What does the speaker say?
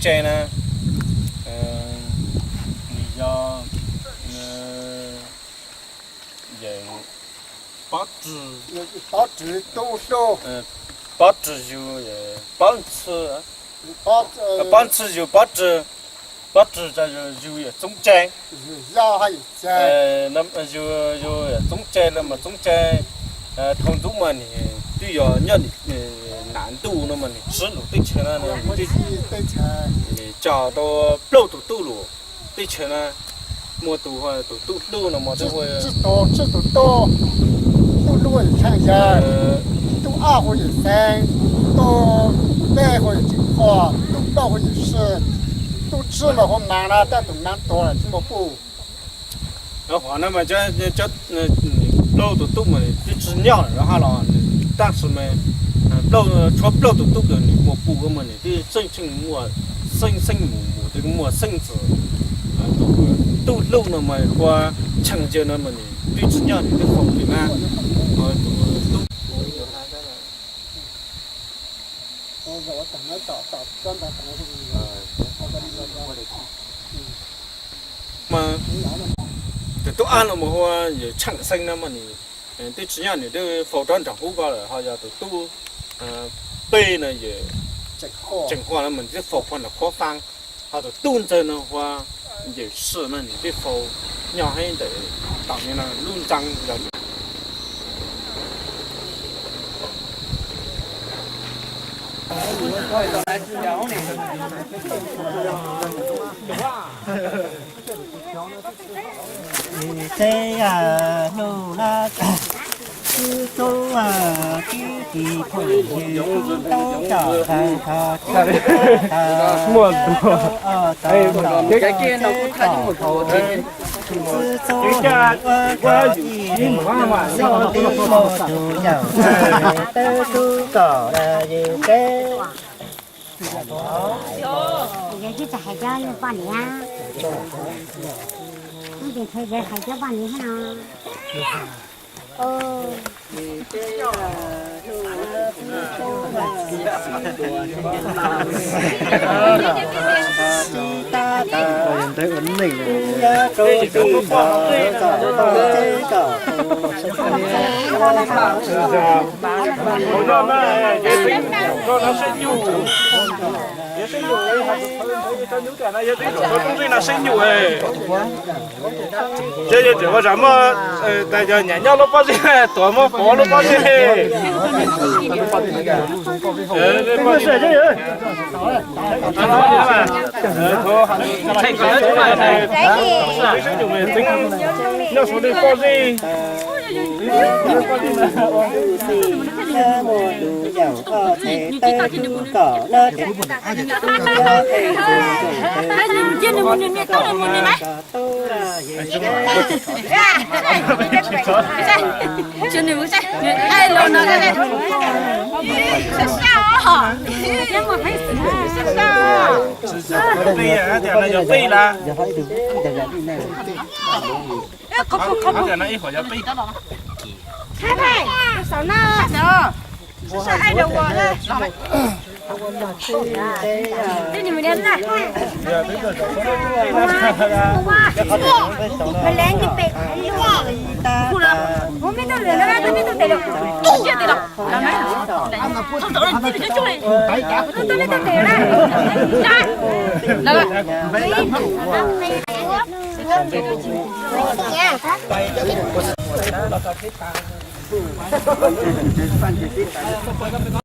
tse na, nws yog, yog pob rwg, pob rwg yug, pob ntxhw, pob ntxhw yug pob rwg, pob rwg yug yawm txoob tse. Yug, yug yawm txoob tse no mas txoob tse, thaum ntxov mas nws twb yog nyob nam ntuj no mas nws tsib lub teb chaws no, nws tso tau plaub tus tub lub teb chaws na, muaj tus, tus tub hlub no mas tsib tus tub, tub hlub yawm tsheej yawg, tub ob hu yawm xeeb, tub peb hu yawm tseem qhuaj, tub plaub hu yawm sij, tub tsib mas hu Mav na, tab tus Mav tuag lawm tsis muaj puj. Qhov no mas plaub tus tub mas nws twb tsis nyob lawm hab los, tab sis mas plaub, tshuav plaub tus tub uas nws muaj puj mas nws twb tseem tseem muaj xeeb xeeb mus mus, twb muaj xeeb ntxwv. Tus tub hlub no mas hu Tsheej Yawg no mas nws twb tsis nyob, nws twb faus lawm na. Tus tub mas, tus tub ab no mas hu yawm Tsheej Xeeb no mas nws twb tsis nyob, nws twb faus rov nroog hub ko lawm. Ho yog tus tub peb no yawm Tseem Huaj no mas nws twb faus puag nram Qhuav Faab. Ho tus tub ntxawg no hu yawm Sij no nws twb faus nyob hab ntawm tom no lub ntxaa yog Teb hnub no, tub tub tib tis phooj ywg tub tub coj tag nrho tub tub tau muaj tub ob tau tau teb kom tub tub ua koj ib tug xwb tib muaj tus yawm tub tub kom yus teb. Yog tsis hais cov poj niam, ib txhia yog hais cov poj niam thiab no. Yog twb zaum rau tub ntsej no saib nyuj, ces yog tseem ua zam muaj, tas yog nyam nyob lub pob zeb, tuav muab pov lub pob zeb. Saib nyuj, nyob saum lub pob zeb. Peb, peb, peb, peb.